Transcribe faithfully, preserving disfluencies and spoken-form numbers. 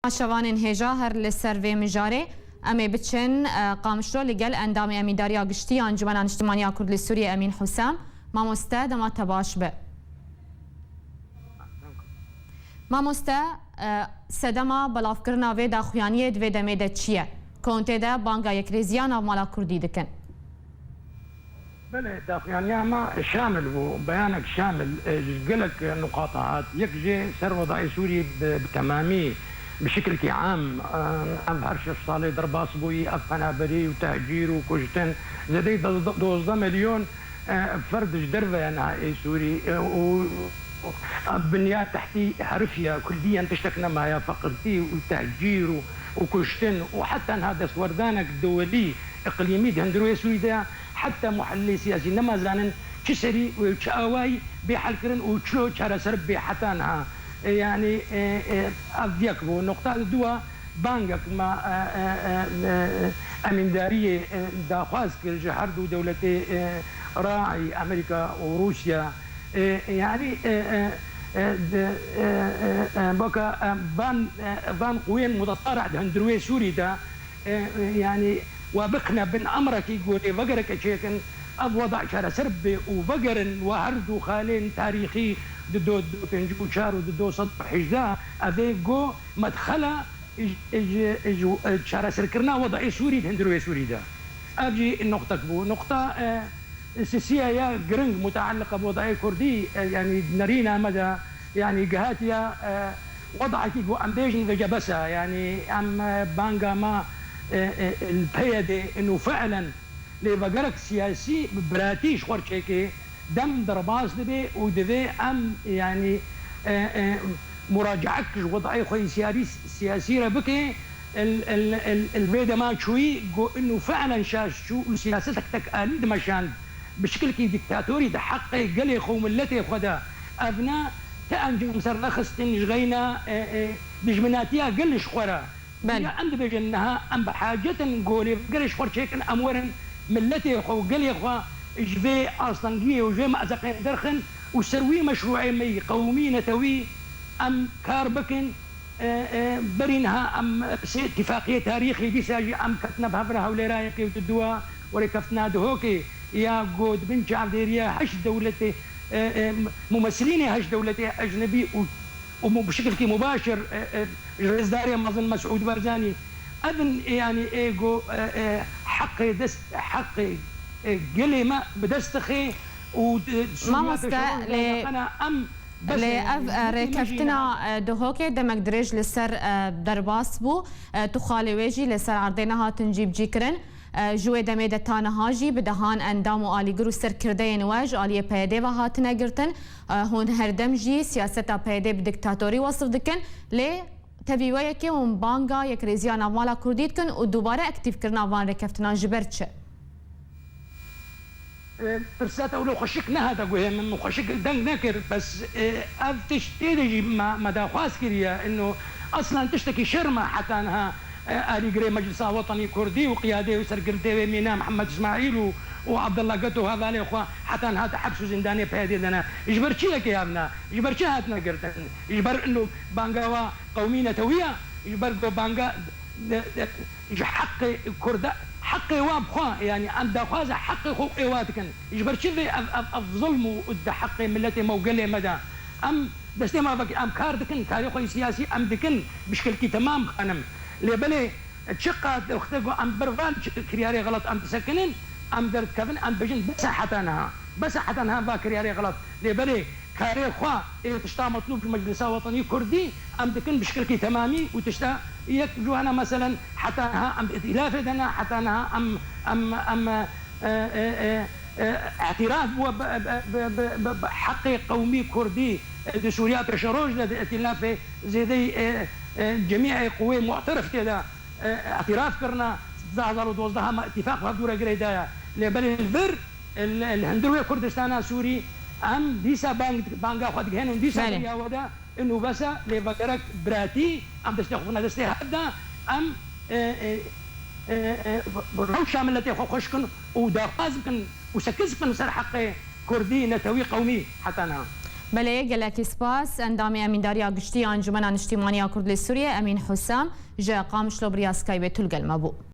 Şevanên hêja her li ser vê mijarê. Em ê biçin, e, Qamişlo li gel endamê Emîndariya Giştî ya Encûmena Niştimaniya Kurd li Sûriyê Emîn Husam. Mamoste, dema te baş be. Mamoste, e, sedema belavkirina vê daxuyaniyê di vê demê de çi ye? Kontê de banga yekrêziya navmala Kurdî dikin. Belê, daxuyaniya me şamil bû, beyanek şamil, e, ji gelek nuqata hat. Yek jê ser wedayê Sûrî bi, bi temamî, bi şikilkî am, e, ev her şeş salê derbas bûyî, ev penaberî û tehcîr û kuştin, zêdeyî dozdeh, dozdeh milyon, e, ferd ji derve ye niha ê Sûrî, e, û, û, e, binya tehtî herifiya, kulliyen tiştek nemaye, feqirtî û tehcîr û, û kuştin û heta niha destwerdanek dewelî, iqlîmî di hundirê Sûrî de Heta muhelilê siyasî nema zanin çi serî û çi awayî bê helkirin û çilo çareser bê heta niha. E, yanî, e, e, ev yek bû. Noqta di dua bangek me, e, e, e, e, emîndariyê, e, daxwaz kir ji her du dewletê, e, raî Amerîka û Rûsya. E, yanî, e, e, e, di, e, e, e, boka, e, van, e, van quwên mudafara di hundirê Sûrî de e, e, yanî we bixine bin emrekî ku lê vegereke çêkin, ev weda çareser bibe û vegerin we her du xalên tarîxî di do, du pêncî û çar û di du sed û hejdeh, ev ê ku medxela ji, ji, ji, e, çareserkirina wedayê Sûrî di hundirê Sûrî de. Ev jî noqtek bû. Noqta, e, sisiya ya giring mutealiqa bi wedayê Kurdî, e, yanî nerîna me de, yanî gihatiya, e, wedayekî ku em bêjin vêce bes e, yanî em, e, banga me, e, e, li P Y D û fiilen lê vegerek siyasî bi biratî ji xwe çêkê dem derbas dibe û divê em, yanî, e, e, muracaek ji wedayê xwe yî siyarî, siyasî re bike, El, el, el, el vê dema çûyî ku inu fiilen şaş çû û siyasetek tek alî dimeşand, bi şikilkî dîktatorî di heqê gelê xwe û miletê xwe de. Ev ne ti encam ser nexistin ji xeyna, e, e, dijminatiya gel ji xwe re. Belê. Ya em dibêjin niha em bi hacet in ku lêvegere ji xwe çêkin, em werin miletê xwe û gelê xwe ji vê astengiyê û ji vê maezeqê derxin û ser wî meşrûê me yî qewmî netewî em kar bikin. E, e, berî niha em, e, sê îtîfaqiyê tarîxî dîsa jî em ketine bi hev re Hewlêra yekê û di dua, werê keftina Duhokê ya ku di bin çavdêriya heşt dewletê, e, e, mumesilînê heşt dewletê ecnebî û, û mu-, bi şikilkî mubaşir, e, e, ji rêzdarê mezin Mesûd Barzanî. Ev in, e, yanî ê ku, e, e, heqê dest, heqê, e, gelê me bi dest dixe û, e, Sûriya Mamoste, pêşeroj lê, em Lê ev, e, rêkeftina, e, Duhokê demek dirêj li ser, e, derbas bû. E, tu xalê wê jî li ser erdê nehatin cîbicîkirin. E, ji wê demê de ta niha jî bi dehan endam û alîgir û serkirdeyên we ji aliyê P Y D ve hatine girtin. E, hûn her dem jî siyaseta P Y D bi diktatorî wesif dikin. Lê tevî we yekê hûn banga yekrêziya navmala Kurdî dikin û dubare aktîfkirina van rêkeftinan ji ber çi? E, pirsa te wilo xweşik nehate guhê min, min xweşik deng nekir, bes, e, ev tişt tê de jî me, me daxwaz kiriye, ino eslen tiştekî şerm e heta niha, e, alîgirê Meclisa Wetenî Kurdî û qiyadê û serkirdê wê mîna Mihemed Îsmaîl û, û Abdullah Get û hevalê xwe heta niha di heps û zîndanê P Y D de ne. Ji ber çi yekê ev ne? Ji ber çi hatine girtin? Ji ber ino banga wa qewmî netewî ya? Ji ber ku banga, e, e, ji heqê Kurda, heqê wan bi xwe, yanî em daxwaza heqê xwe û ê wa dikin. Ji ber çi vê ev, ev, ev zilm û di heqê miletê me û gelê me de? Em destê me vek-, em kar dikin, karê xwe yê siyasî em dikin, bi şikilkî temam xanim. Lê belê çiqas wextê ku em ber van ç-, kiryarê xelat em disekinin, em derdikevin, em dibêjin, bes e heta niha. Bes e heta niha va kiryarê xelat. Lê belê karê xwe ê tişta metlûb ji Meclisa Wetenî Kurdî em dikin bi şikilkî temamî û tişta yek ji wana meselen heta niha em di îtîlafê de ne, heta niha em, em, em, e, e, e, e, îtîraf bû bi, bi, bi heqê qewmî Kurdî, e, di Sûriya Pêşeroj de di îtîlafê zêdeyî, e, e, cemîê quwê mu'terif tê de. E, îtîraf kirine, du hezar û dozdeh me îtîfaq bi hevdû re girêdaya. Lê belê li vir, li, li hundir wê Kurdistana Sûrî, em dîsa bang, banga xwe digihênin, dîsa Belê. Beriya we de, inu bes e, lê vegerek biratî, em destê xwe bixine destê hev de, em, e, e, e, e, rewşa miletê xwe xweş kin û daxwaz bikin û sekiz bikin ser heqê Kurdî, netewî, qewmî heta niha. Belê, gelekî spas. Endamê Emîndariya Giştî ya Encûmena Niştîmanî ya Kurd li Sûriyê, Emîn Husam, ji Qamişlo bi riya Skypeê tu li gel me bû.